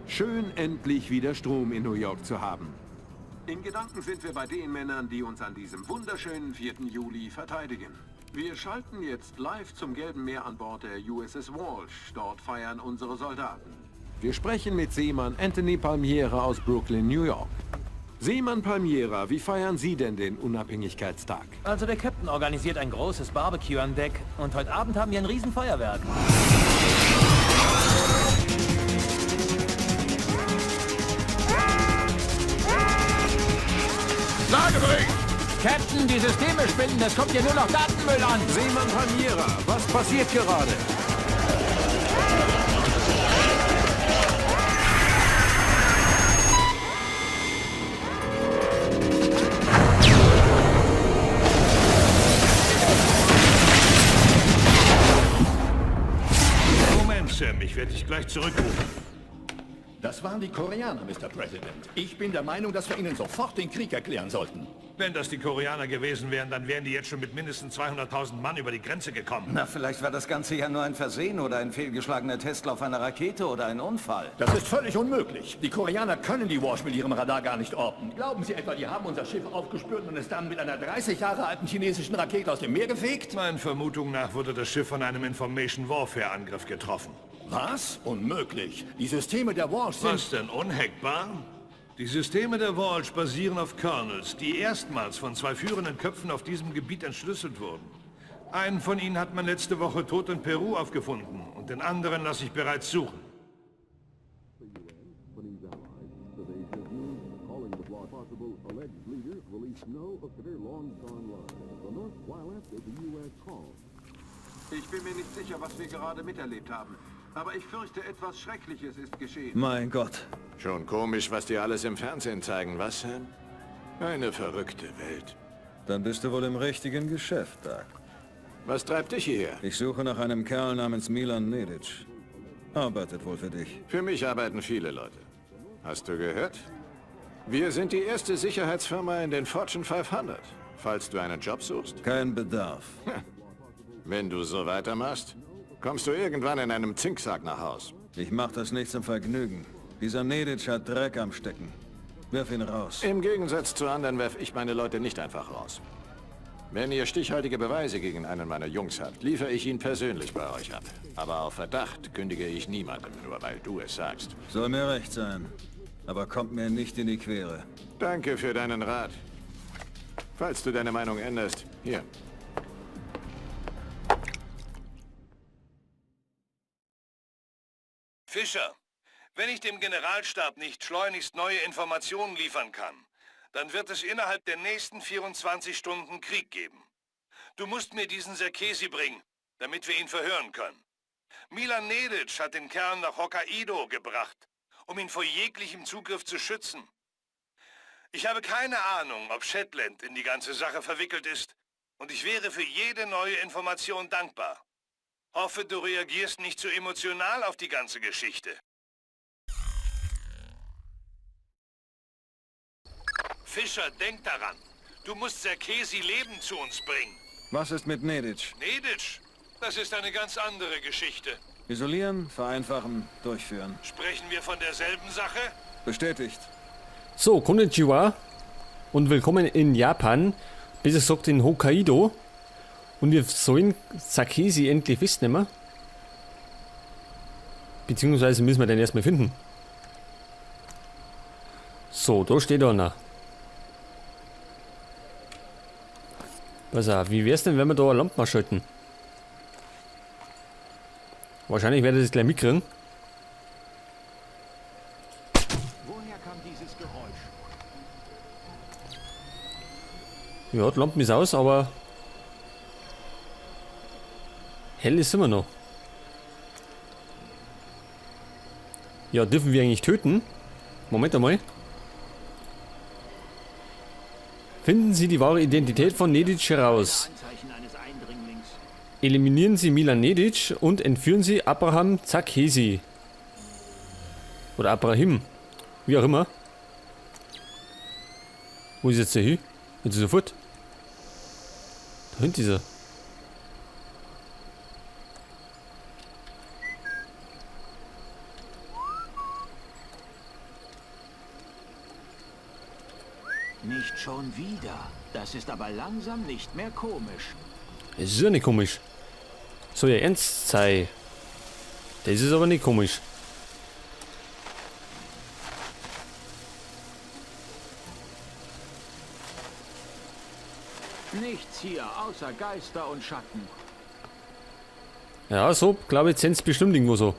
Schön, endlich wieder Strom in New York zu haben. In Gedanken sind wir bei den Männern, die uns an diesem wunderschönen 4. Juli verteidigen. Wir schalten jetzt live zum Gelben Meer an Bord der USS Walsh. Dort feiern unsere Soldaten. Wir sprechen mit Seemann Anthony Palmiera aus Brooklyn, New York. Seemann Palmiera, wie feiern Sie denn den Unabhängigkeitstag? Also der Captain organisiert ein großes Barbecue an Deck und heute Abend haben wir ein Riesenfeuerwerk. Lagebericht! Captain, die Systeme spinnen, es kommt hier nur noch Datenmüll an. Seemann Palmiera, was passiert gerade? Moment, Sam, ich werde dich gleich zurückrufen. Das waren die Koreaner, Mr. President. Ich bin der Meinung, dass wir ihnen sofort den Krieg erklären sollten. Wenn das die Koreaner gewesen wären, dann wären die jetzt schon mit mindestens 200.000 Mann über die Grenze gekommen. Na, vielleicht war das Ganze ja nur ein Versehen oder ein fehlgeschlagener Testlauf einer Rakete oder ein Unfall. Das ist völlig unmöglich. Die Koreaner können die Wash mit ihrem Radar gar nicht orten. Glauben Sie etwa, die haben unser Schiff aufgespürt und es dann mit einer 30 Jahre alten chinesischen Rakete aus dem Meer gefegt? Meinen Vermutungen nach wurde das Schiff von einem Information Warfare Angriff getroffen. Was? Unmöglich. Die Systeme der Walsh sind... Was denn, unhackbar? Die Systeme der Walsh basieren auf Kernels, die erstmals von zwei führenden Köpfen auf diesem Gebiet entschlüsselt wurden. Einen von ihnen hat man letzte Woche tot in Peru aufgefunden und den anderen lasse ich bereits suchen. Ich bin mir nicht sicher, was wir gerade miterlebt haben. Aber ich fürchte, etwas Schreckliches ist geschehen. Mein Gott. Schon komisch, was die alles im Fernsehen zeigen, was, Sam? Eine verrückte Welt. Dann bist du wohl im richtigen Geschäft, Doug. Was treibt dich hierher? Ich suche nach einem Kerl namens Milan Nedic. Arbeitet wohl für dich. Für mich arbeiten viele Leute. Hast du gehört? Wir sind die erste Sicherheitsfirma in den Fortune 500. Falls du einen Job suchst, Kein Bedarf. wenn du so weitermachst, kommst du irgendwann in einem Zinksack nach Haus. Ich mach das nicht zum Vergnügen. Dieser Nedic hat Dreck am Stecken. Wirf ihn raus. Im Gegensatz zu anderen werfe ich meine Leute nicht einfach raus. Wenn ihr stichhaltige Beweise gegen einen meiner Jungs habt, liefere ich ihn persönlich bei euch ab. Aber auf Verdacht kündige ich niemandem, nur weil du es sagst. Soll mir recht sein. Aber kommt mir nicht in die Quere. Danke für deinen Rat. Falls du deine Meinung änderst, hier. Fischer, wenn ich dem Generalstab nicht schleunigst neue Informationen liefern kann, dann wird es innerhalb der nächsten 24 Stunden Krieg geben. Du musst mir diesen Serkesi bringen, damit wir ihn verhören können. Milan Nedic hat den Kerl nach Hokkaido gebracht, um ihn vor jeglichem Zugriff zu schützen. Ich habe keine Ahnung, ob Shetland in die ganze Sache verwickelt ist, und ich wäre für jede neue Information dankbar. Hoffe, du reagierst nicht zu emotional auf die ganze Geschichte. Fischer, denk daran. Du musst Serkesi Leben zu uns bringen. Was ist mit Nedic? Nedic, das ist eine ganz andere Geschichte. Isolieren, vereinfachen, durchführen. Sprechen wir von derselben Sache? Bestätigt. So, Konnichiwa und willkommen in Japan, besser gesagt in Hokkaido. Und wir sollen Sakesi endlich festnehmen. Beziehungsweise müssen wir den erstmal finden. So, da steht einer. Pass auf, wie wär's denn, wenn wir da eine Lampe mal schalten? Wahrscheinlich werde ich das gleich mitkriegen. Woher kam dieses Geräusch? Ja, die Lampen ist aus, aber hell ist immer noch. Ja, dürfen wir eigentlich töten? Moment einmal. Finden Sie die wahre Identität von Nedic heraus. Eliminieren Sie Milan Nedic und entführen Sie Abraham Zakhesi. Oder Abrahim. Wie auch immer. Wo ist jetzt der hin? Jetzt ist er fort. Da hinten ist er. Nicht schon wieder. Das ist aber langsam nicht mehr komisch. Es ist ja nicht komisch. Soll ja ernst sein. Das ist aber nicht komisch. Nichts hier außer Geister und Schatten. Ja, so, glaube ich, sind's bestimmt irgendwo so.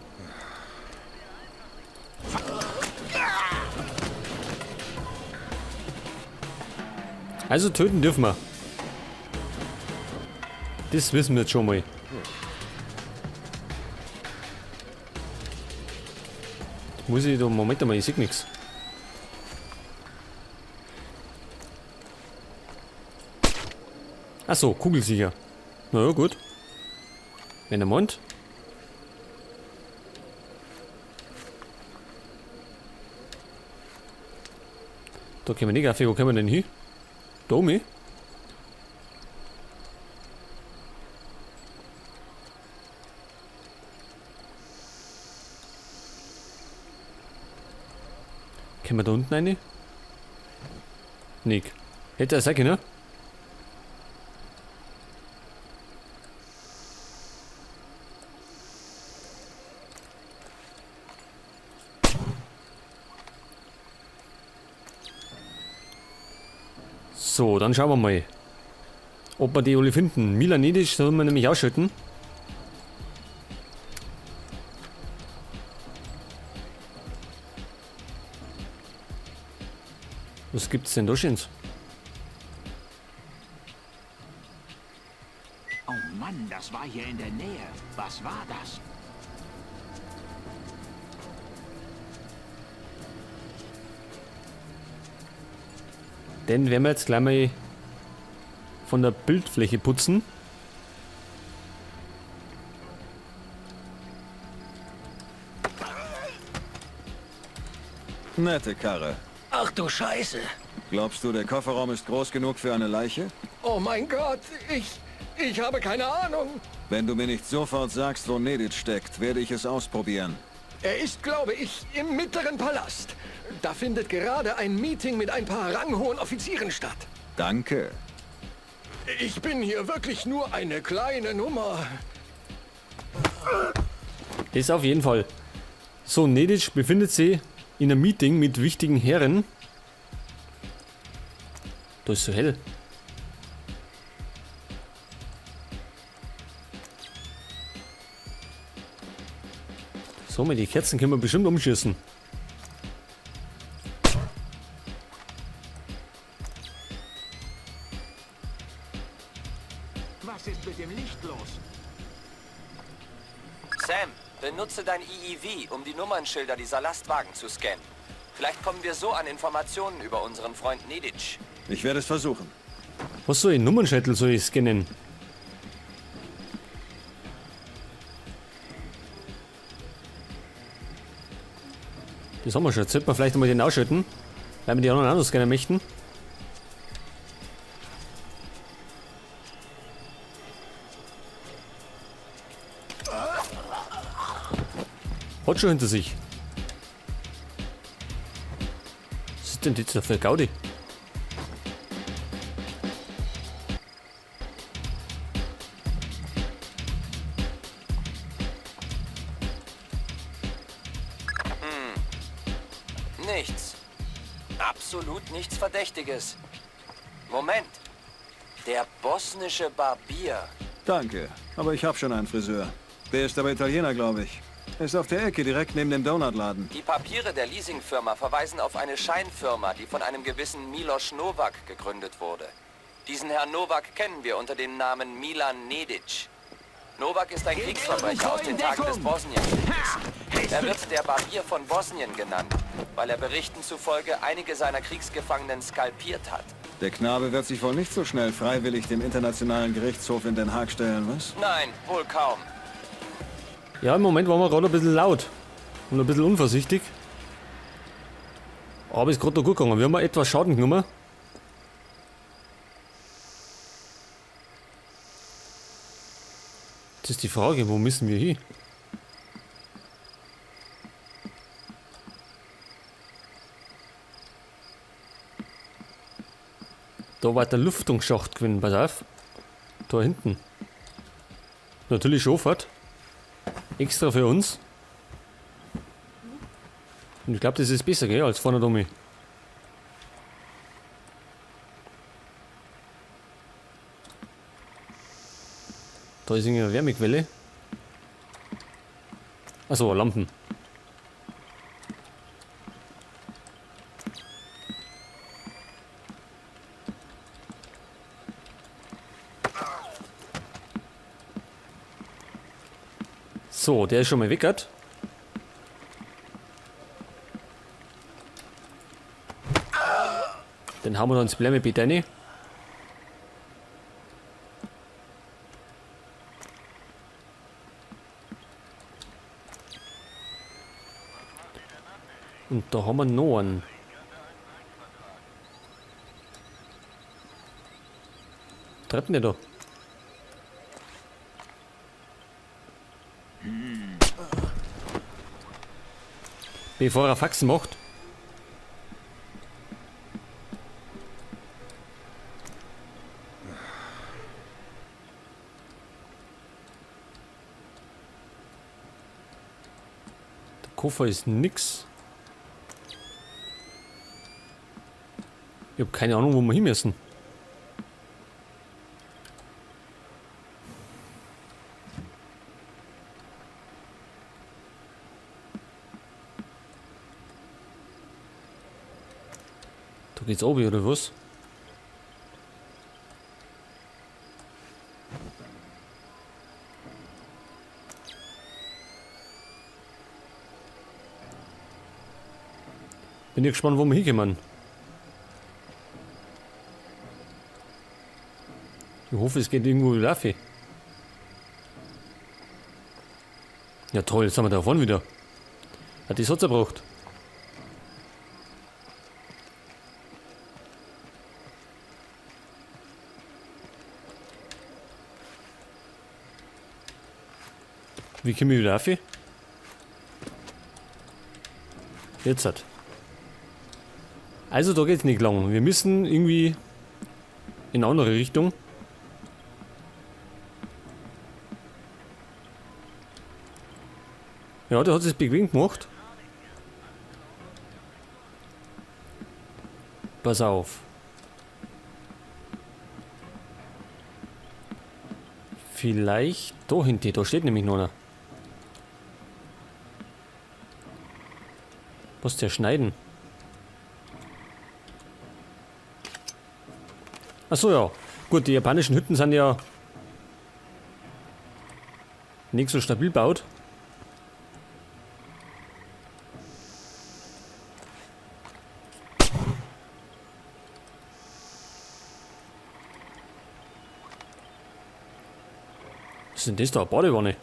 Also töten dürfen wir. Das wissen wir jetzt schon mal. Jetzt muss ich da, Moment einmal, ich seh nix. Ach so, kugelsicher. Na ja, gut. Wenn er meint. Da können wir nicht auf, wo können wir denn hin? Da oben? Können wir da unten rein? Nick. Hätte er sein können, ne? So, dann schauen wir mal, ob wir die alle finden. Milan Nedic sollen wir nämlich ausschalten. Was gibt's denn da Schönes? Oh Mann, das war hier in der Nähe. Was war das? Den werden wir jetzt gleich mal von der Bildfläche putzen. Nette Karre. Ach du Scheiße. Glaubst du, der Kofferraum ist groß genug für eine Leiche? Oh mein Gott, ich habe keine Ahnung. Wenn du mir nicht sofort sagst, wo Nedic steckt, werde ich es ausprobieren. Er ist, glaube ich, im mittleren Palast. Da findet gerade ein Meeting mit ein paar ranghohen Offizieren statt. Danke. Ich bin hier wirklich nur eine kleine Nummer. Das auf jeden Fall. So, Nedic befindet sich in einem Meeting mit wichtigen Herren. Da ist so hell. So, mit die Kerzen können wir bestimmt umschießen. Was ist mit dem Licht los? Sam, benutze dein EEV, um die Nummernschilder dieser Lastwagen zu scannen. Vielleicht kommen wir so an Informationen über unseren Freund Nedic. Ich werde es versuchen. Was soll ich? Nummernschädel soll ich scannen? Das haben wir schon. Jetzt sollten wir vielleicht einmal den ausschalten, weil wir die anderen auch noch scannen möchten. Hat schon hinter sich. Was ist denn jetzt da für eine Gaudi? Nichts. Absolut nichts Verdächtiges. Moment. Der bosnische Barbier. Danke, aber ich habe schon einen Friseur. Der ist aber Italiener, glaube ich. Ist auf der Ecke, direkt neben dem Donutladen. Die Papiere der Leasingfirma verweisen auf eine Scheinfirma, die von einem gewissen Miloš Novak gegründet wurde. Diesen Herrn Novak kennen wir unter dem Namen Milan Nedic. Novak ist ein Kriegsverbrecher aus den Tagen des Bosnienkriegs. Er wird der Barbier von Bosnien genannt, weil er Berichten zufolge einige seiner Kriegsgefangenen skalpiert hat. Der Knabe wird sich wohl nicht so schnell freiwillig dem Internationalen Gerichtshof in Den Haag stellen, was? Nein, wohl kaum. Ja, im Moment waren wir gerade ein bisschen laut und ein bisschen unvorsichtig. Aber ist gerade noch gut gegangen. Wir haben etwas Schaden genommen. Jetzt ist die Frage, wo müssen wir hin? Da war der Lüftungsschacht gewesen, pass auf. Da hinten. Natürlich Schofert. Extra für uns. Und ich glaube, das ist besser, gell, als vorne Dummi. Da ist irgendeine Wärmequelle. Achso, Lampen. So, der ist schon mal weckert. Den hauen wir noch ins Blämmebeet rein. Und da haben wir noch einen. Treibt denn der da? Bevor er Faxen macht. Der Koffer ist nix. Ich hab keine Ahnung, wo wir hin müssen. Da geht's oben, oder was? Bin ich gespannt, wo wir hinkommen. Ich hoffe, es geht irgendwo wieder auf. Ja toll, jetzt sind wir da vorne wieder. Ja, das hat's erbracht. Wie komme ich wieder auf? Jetzt hat. Also da geht's nicht lang. Wir müssen irgendwie in eine andere Richtung. Ja, der hat es bequem gemacht. Pass auf. Vielleicht da hinten, da steht nämlich noch einer. Was der schneiden? Achso, ja. Gut, die japanischen Hütten sind ja nicht so stabil gebaut. Was ist denn das da? Eine Badewanne?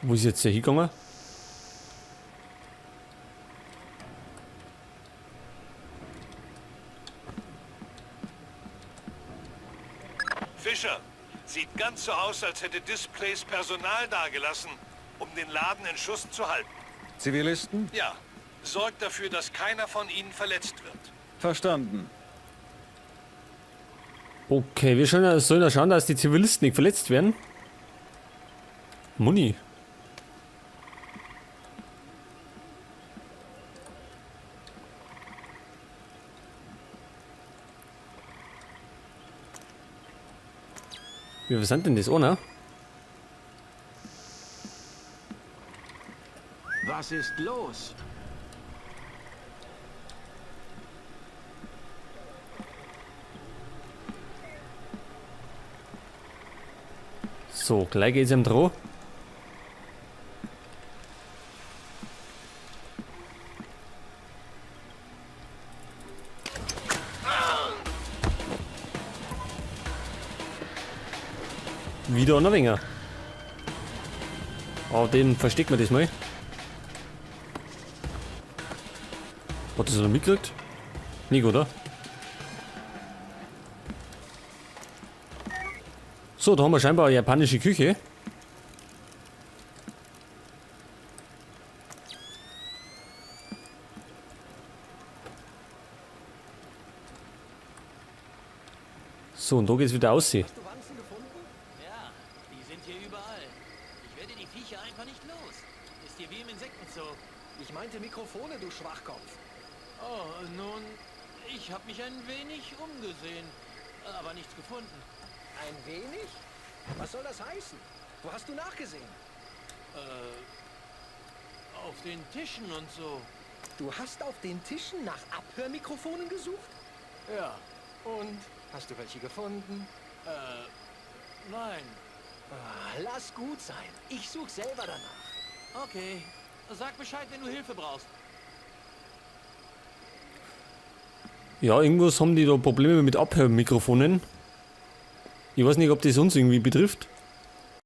Wo ist jetzt der hingegangen? Fischer, sieht ganz so aus, als hätte Displays Personal dagelassen, um den Laden in Schuss zu halten. Zivilisten? Ja, sorgt dafür, dass keiner von ihnen verletzt wird. Verstanden. Okay, wir sollen ja schauen, dass die Zivilisten nicht verletzt werden. Muni. Wie, was sind denn das, oder? Was ist los? So, gleich geht's ihm droh. Wieder ein wenig. Aber den verstecken wir das mal. Hat das noch mitgekriegt? Nicht, oder? So, da haben wir scheinbar eine japanische Küche. So, und da geht's wieder aussehen. Ja, die sind hier überall. Ich werde die Viecher einfach nicht los. Ist hier wie im Insektenzoo. Ich meinte Mikrofone, du Schwachkopf. Oh, nun, ich habe mich ein wenig umgesehen, aber nichts gefunden. Ein wenig? Was soll das heißen? Wo hast du nachgesehen? Auf den Tischen und so. Du hast auf den Tischen nach Abhörmikrofonen gesucht? Ja, Und? Hast du welche gefunden? Nein. Ah, lass gut sein. Ich suche selber danach. Okay, sag Bescheid, wenn du Hilfe brauchst. Ja, irgendwas haben die da Probleme mit Abhörmikrofonen. Ich weiß nicht, ob das uns irgendwie betrifft.